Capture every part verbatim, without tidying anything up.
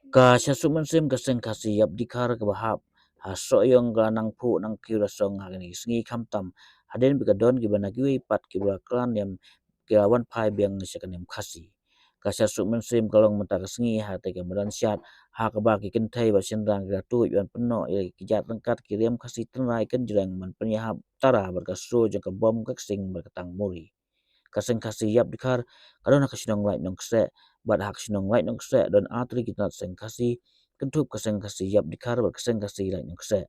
Ka Shad Suk Mynsiem ka Seng Khasi Ïap Dkhar kaba hap ha Sohiong ka la nang phuh nang kiew la song ha kine ki sngi, khamtam hadien ba ka don kiba na kiwei pat kiba la kren ïam ki la wan phai biang sha ka niam Khasi. Ka Shad Suk Mynsiem ka long mynta ka sngi ha kata ka madan shad ha kaba ki kynthei bad shynrang ki la tuid ban pynnoh ïa ki jait ryngkat ki riam Khasi tynrai kynjreng ban pynïahap tara bad ka sur jong ka bom ka ksing bad ka tang muri. Ka Seng Khasi Ïap Dkhar ka don ha ka shnong Laitumkhrah bad ha ka shnong Laitumkhrah don artylli ki tnat Seng Khasi, kynthup ka Seng Khasi Ïap Dkhar bad ka Seng Khasi Laitumkhrah.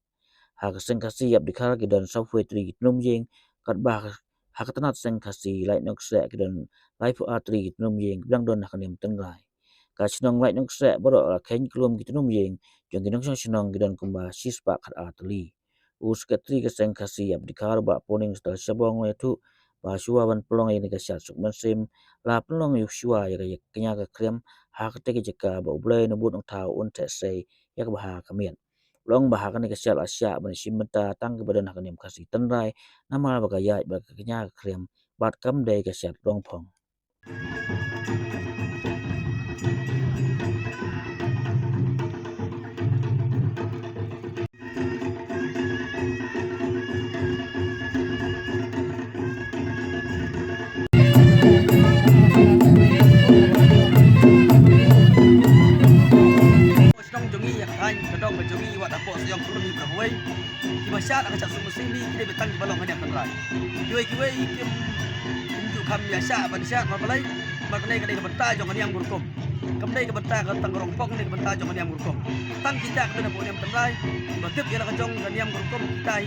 Ha ka Seng Khasi Ïap Dkhar ki don sawphew tylli ki tnum ïing, katba ha ka tnat Seng Khasi Laitumkhrah ki don laiphew artylli ki tnum ïing kiba dang don ha ka niam tynrai. Ka shnong Laitumkhrah baroh la kheiñ klum ki tnum ïing jong ki nongshong shnong ki don kumba shispah khatar tylli. U Sekretari ka Seng Khasi Ïap Dkhar Bah Puningstar Shabong la ïathuh ba shuwa ban pynlong ïa kane ka Shad Suk Mynsiem la pynlong ïa u shuwa ïa ka kñia ka khriam ha kata ka jaka ba U Blei na bun nongthaw un theh sei ïa kaba ha ka miet. U ong ba ha kane ka shad la shah ban shim bynta tang kiba don ha ka niam Khasi tynrai namar ba ka ïaid bad ka kñia ka khriam bad kam dei ka shad rongphong. Shnong jong ngi ïa ka thaiñ ka dong ka jong ngi wat hapoh Sohiong Khlun hi baroh kawei. Kiba shad ha ka Shad Suk Mynsiem hi ki dei ba tang kiba long ka niam tynrai. Kiwei kiwei kim kim ju kham ïa shah ban shad, namar balei? Namar kane ka dei ka bynta jong ka niam ka rukom. Kam dei ka bynta ka tang ka rongphong, ne ka bynta jong ka niam ka rukom. Tang kita kiba don hapoh niam tynrai ba tip ïa la ka jong ka niam ka rukom, kita hi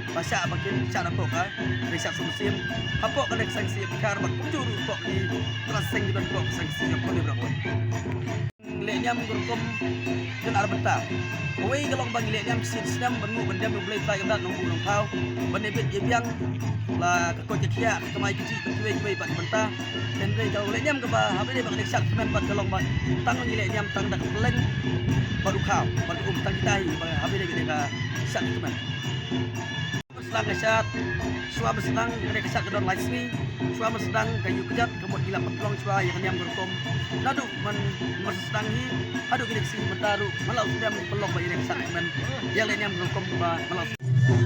kiba shah ba kin shad hapoh ka Shad Suk Mynsiem, hapoh kane ka Seng Khasi Ïap Dkhar bad kumjuh ruh hapoh ki tnat seng kiba don hapoh ka Seng Khasi Ïap Dkhar baroh kawei. Leh niam ka rukom don ar bynta. Kawei ka long ba ngi leh niam shisien snem ban nguh ban dem ïa U Blei Trai Kynrad Nongbuh Nongthaw, ban ïa bit ïa biang la ka koit ka khiah, ka kamai kajih bad kiwei kiwei pat ki bynta. Hynrei ka leh niam kaba haba ïadei bad ka dei ka shad kmen pat ka long ba tang ngi leh niam tang da ka pylleng bad u khaw bad ka um, tang kita hi ba haba ïadei bad ka shad kmen. Sdang ka shad, shuwa ban sdang ka dei ka shad ka don lai sngi. Shuwa ban sdang ka ïuh kjat ka mut ki la pynlong shuwa ïa ka niam ka rukom. Naduh man, man sdang hi haduh kine ki sngi mynta ruh man la u sdang pynlong ba ïa ka shad kmen, ïa leh niam ka rukom ba man la u